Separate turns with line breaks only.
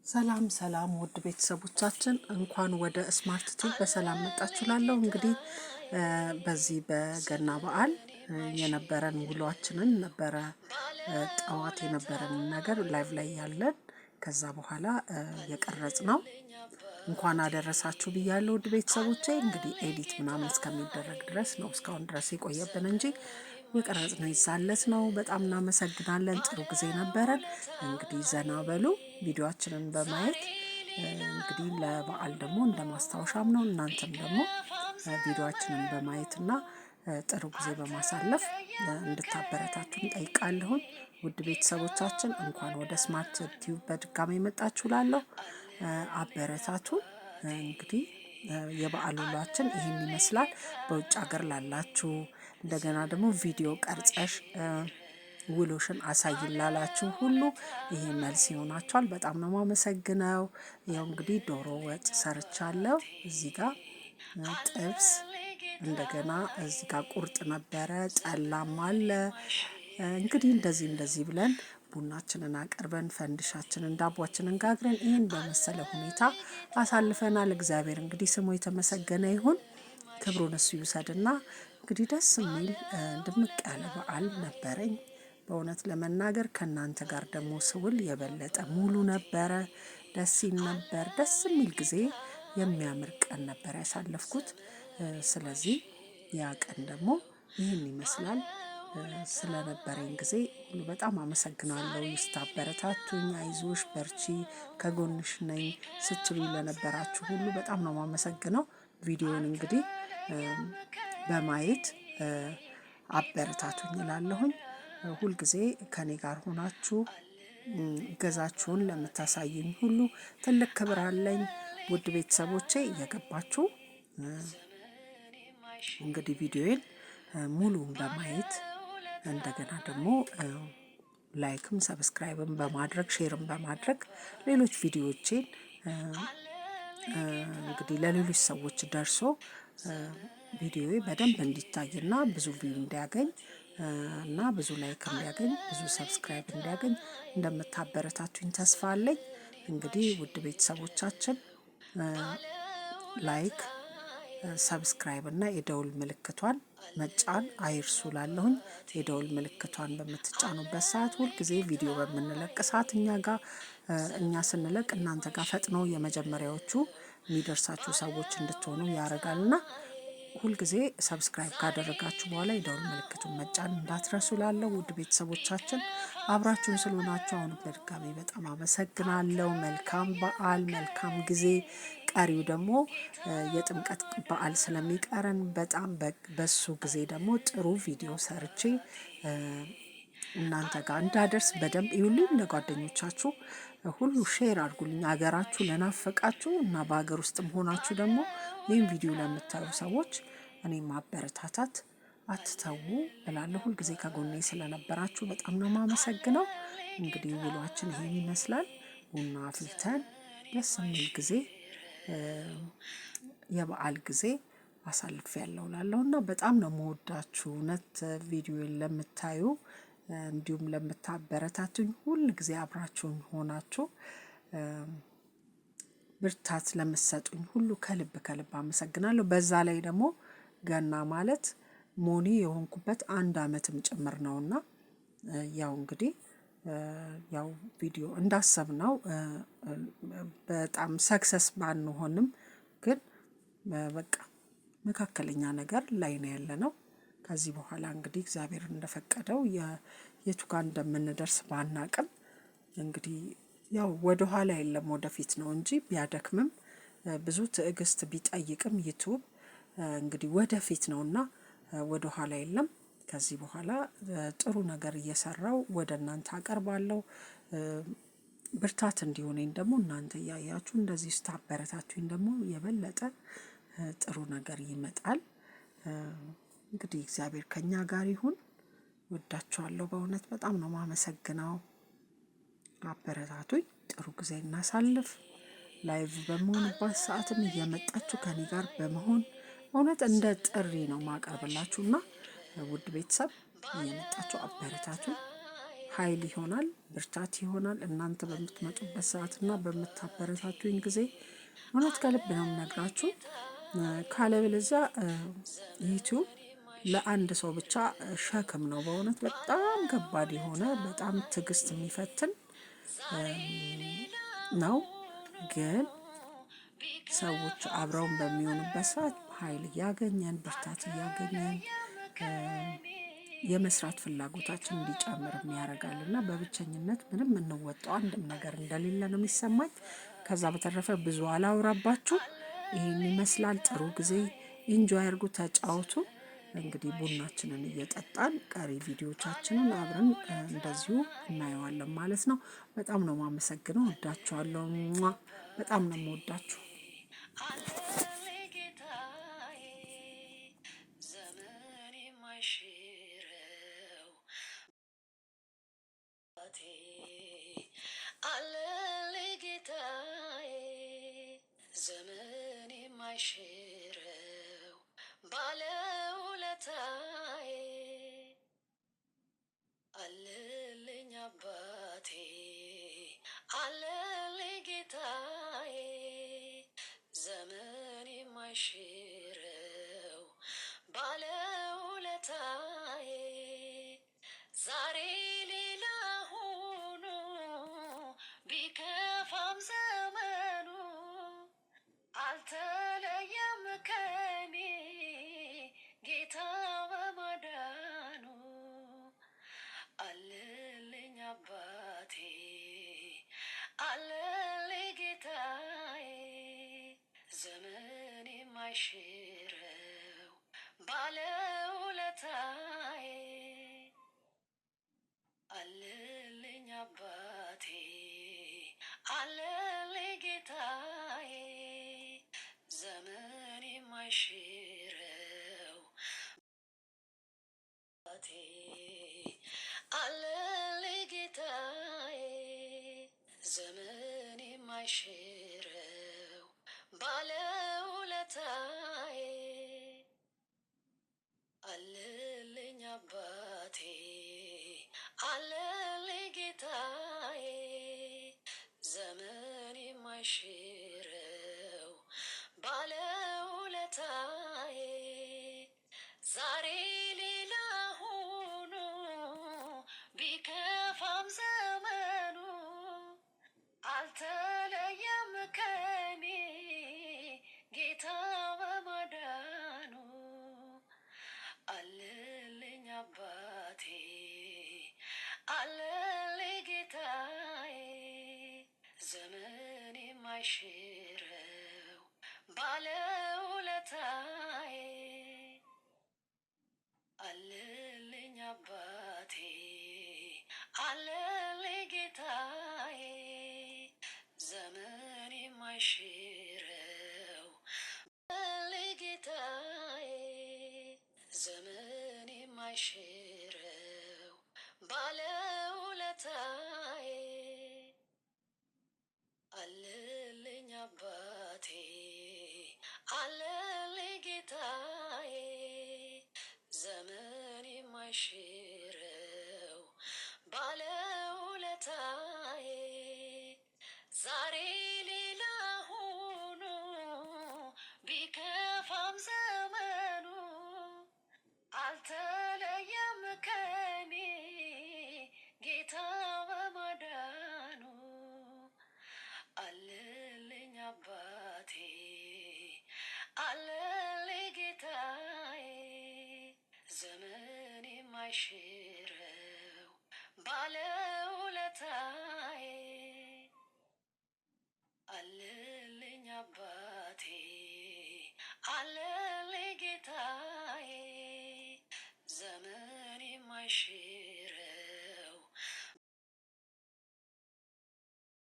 ሰላም ሰላም ውድ ቤተሰቦቻችን፣ እንኳን ወደ ስማርት ቲዩብ በሰላም መጣችሁ። ላለሁ እንግዲህ በዚህ በገና በዓል የነበረን ውሏችንን ነበረ፣ ጠዋት የነበረን ነገር live ላይ ያለን ከዛ በኋላ የቀረጽነው። እንኳን አደረሳችሁ ብያለሁ ውድ ቤተሰቦቼ። እንግዲህ edit ምናምን እስከሚደረግ ድረስ ነው እስካሁን ድረስ የቆየብን እንጂ የቀረጽነው ይዛለት ነው። በጣም እናመሰግናለን። ጥሩ ጊዜ ነበረን። እንግዲህ ዘና በሉ ቪዲዮአችንን በማየት። እንግዲህ ለበዓል ደግሞ እንደ ማስታወሻም ነው። እናንተም ደግሞ ቪዲዮአችንን በማየትና ጥሩ ጊዜ በማሳለፍ እንድታበረታቱን ጠይቃለሁኝ። ውድ ቤተሰቦቻችን፣ እንኳን ወደ ስማርት ቲዩብ በድጋሚ መጣችሁ ላለሁ፣ አበረታቱን። እንግዲህ የበዓል ውሏችን ይህን ይመስላል። በውጭ ሀገር ላላችሁ፣ እንደገና ደግሞ ቪዲዮ ቀርጸሽ ውሎሽን አሳይን ላላችሁ ሁሉ ይሄ መልስ ይሆናችኋል። በጣም ነው የማመሰግነው። ያው እንግዲህ ዶሮ ወጥ ሰርቻለሁ፣ እዚህ ጋር ጥብስ፣ እንደገና እዚህ ጋር ቁርጥ ነበረ፣ ጠላም አለ። እንግዲህ እንደዚህ እንደዚህ ብለን ቡናችንን አቅርበን፣ ፈንድሻችንን ዳቧችንን ጋግረን ይህን በመሰለ ሁኔታ አሳልፈናል። እግዚአብሔር እንግዲህ ስሙ የተመሰገነ ይሁን፣ ክብሩን እሱ ይውሰድና እንግዲህ ደስ የሚል ድምቅ ያለ በዓል ነበረኝ። በእውነት ለመናገር ከእናንተ ጋር ደግሞ ስውል የበለጠ ሙሉ ነበረ። ደስ ይል ነበር። ደስ የሚል ጊዜ፣ የሚያምር ቀን ነበር ያሳለፍኩት። ስለዚህ ያ ቀን ደግሞ ይህን ይመስላል። ስለነበረኝ ጊዜ ሁሉ በጣም አመሰግናለሁ። ስታበረታቱኝ፣ አይዞሽ በርቺ፣ ከጎንሽ ነኝ ስትሉ ለነበራችሁ ሁሉ በጣም ነው የማመሰግነው። ቪዲዮን እንግዲህ በማየት አበረታቱኝ እላለሁኝ። ሁልጊዜ ከኔ ጋር ሆናችሁ እገዛችሁን ለምታሳዩኝ ሁሉ ትልቅ ክብር አለኝ። ውድ ቤተሰቦቼ፣ እየገባችሁ እንግዲህ ቪዲዮዬን ሙሉውን በማየት፣ እንደገና ደግሞ like ም subscribe ም በማድረግ፣ share ም በማድረግ ሌሎች ቪዲዮዎቼን እንግዲህ ለሌሎች ሰዎች ደርሶ ቪዲዮ በደንብ እንዲታይና ብዙ view እንዲያገኝ እና ብዙ like እንዲያገኝ፣ ብዙ subscribe እንዲያገኝ እንደምታበረታቱኝ ተስፋ አለኝ። እንግዲህ ውድ ቤተሰቦቻችን፣ like፣ subscribe እና የደውል ምልክቷን መጫን አይርሱ ላለሁኝ። የደውል ምልክቷን በምትጫኑበት ሰዓት ሁልጊዜ ቪዲዮ በምንለቅ ሰዓት እኛ ጋር፣ እኛ ስንለቅ እናንተ ጋር ፈጥኖ የመጀመሪያዎቹ የሚደርሳችሁ ሰዎች እንድትሆኑ ያደርጋልና ሁልጊዜ subscribe ካደረጋችሁ በኋላ የደውል ምልክቱን መጫን እንዳትረሱ ላለው። ውድ ቤተሰቦቻችን፣ አብራችሁን ስለሆናችሁ አሁንም በድጋሚ በጣም አመሰግናለሁ። መልካም በዓል፣ መልካም ጊዜ። ቀሪው ደግሞ የጥምቀት በዓል ስለሚቀረን በጣም በሱ ጊዜ ደግሞ ጥሩ ቪዲዮ ሰርቼ እናንተ ጋር እንዳደርስ በደንብ እዩልኝ። ለጓደኞቻችሁ ሁሉ share አድርጉልኝ። ሀገራችሁ ለናፈቃችሁ እና በሀገር ውስጥም ሆናችሁ ደግሞ ይህን ቪዲዮ ለምታዩ ሰዎች እኔ ማበረታታት አትተዉ እላለሁ። ሁልጊዜ ከጎኔ ስለነበራችሁ በጣም ነው የማመሰግነው። እንግዲህ ውሏችን ይሄን ይመስላል። ቡና አፍልተን ደስ የሚል ጊዜ፣ የበዓል ጊዜ አሳልፌያለሁ እላለሁ እና በጣም ነው የምወዳችሁ። እውነት ቪዲዮን ለምታዩ እንዲሁም ለምታበረታቱኝ፣ ሁል ጊዜ አብራችሁኝ ሆናችሁ ብርታት ለምትሰጡኝ ሁሉ ከልብ ከልብ አመሰግናለሁ። በዛ ላይ ደግሞ ገና ማለት money የሆንኩበት አንድ አመትም ጭምር ነውና ያው እንግዲህ ያው ቪዲዮ እንዳሰብነው በጣም success ባንሆንም ግን በቃ መካከለኛ ነገር ላይ ነው ያለነው። ከዚህ በኋላ እንግዲህ እግዚአብሔር እንደፈቀደው የቱ ጋር እንደምንደርስ ባናቅም እንግዲህ ያው ወደ ኋላ የለም ወደፊት ነው እንጂ፣ ቢያደክምም ብዙ ትዕግስት ቢጠይቅም ዩቱብ እንግዲህ ወደፊት ነውና ወደ ኋላ የለም። ከዚህ በኋላ ጥሩ ነገር እየሰራው ወደ እናንተ አቀርባለሁ። ብርታት እንዲሆነኝ ደግሞ እናንተ እያያችሁ እንደዚህ ስታበረታቱኝ ደግሞ የበለጠ ጥሩ ነገር ይመጣል። እንግዲህ እግዚአብሔር ከኛ ጋር ይሁን። ወዳችኋለሁ። በእውነት በጣም ነው ማመሰግነው። አበረታቱኝ። ጥሩ ጊዜ እናሳልፍ። live በምሆንባት ሰዓትም እየመጣችሁ ከኔ ጋር በመሆን፣ እውነት እንደ ጥሪ ነው ማቀርብላችሁ እና ውድ ቤተሰብ እየመጣችሁ አበረታቱ። ኃይል ይሆናል፣ ብርታት ይሆናል። እናንተ በምትመጡበት ሰዓትና በምታበረታቱኝ ጊዜ እውነት ከልብ ነው የምነግራችሁ። ካለበለዚያ ዩቲዩብ ለአንድ ሰው ብቻ ሸክም ነው። በእውነት በጣም ከባድ የሆነ በጣም ትዕግስት የሚፈትን ነው። ግን ሰዎች አብረውን በሚሆኑበት ሰዓት ኃይል እያገኘን ብርታት እያገኘን የመስራት ፍላጎታችን እንዲጨምር ያደርጋል። እና በብቸኝነት ምንም የምንወጣው አንድም ነገር እንደሌለ ነው የሚሰማኝ። ከዛ በተረፈ ብዙ አላውራባችሁ። ይሄን ይመስላል። ጥሩ ጊዜ enjoy አድርጉ፣ ተጫወቱ። እንግዲህ ቡናችንን እየጠጣን ቀሪ ቪዲዮቻችንን አብረን እንደዚሁ እናየዋለን ማለት ነው። በጣም ነው የማመሰግነው። ወዳችኋለሁ። በጣም ነው የምወዳችሁ።
ዘመን የማይሽረው ባለውለታዬ አለልኝ አባቴ አለልኝ ጌታዬ ዘመን የማይሽረው ባለውለታዬ ዛሬ ሌላ ሆኖ ቢከፋም ዘመኑ አልተለየም ከኔ ጌታ በማዳኑ አለልኝ አባቴ አለልኝ ጌታዬ ዘመን የማይሽረው ባለውለታዬ አለልኝ አባቴ አለልኝ ጌታዬ ዘመን የማይሽረው አባቴ አለልኝ ጌታዬ ዘመን የማይሽረው ባለውለታዬ አለልኝ አባቴ አለልኝ ጌታዬ ዘመን የማይሽረው ባለውለታዬ ዛሬ ሌላ ሆኖ ቢከፋም ዘመኑ አልተለየም ከኔ ጌታ በማዳኑ አለልኝ አባቴ አለልኝ ጌታዬ ዘመን የማይሽረው ባለውለታዬ አለልኝ አባቴ አለልኝ ጌታዬ ዘመን የማይሽረው አለልኝ ጌታዬ ዘመን የማይሽረው ባለውለታዬ አለልኝ አባቴ አለልኝ ጌታዬ ዘመን የማይሽረው ባለውለታዬ ዛሬ ሌላ ሆኖ ቢከፋም ዘመኑ አልተለየም ከኔ ጌታ በማዳኑ አለልኝ አባቴ አለልኝ ጌታዬ ዘመን የማይሽረው ባለውለታዬ አለልኝ አባቴ አለ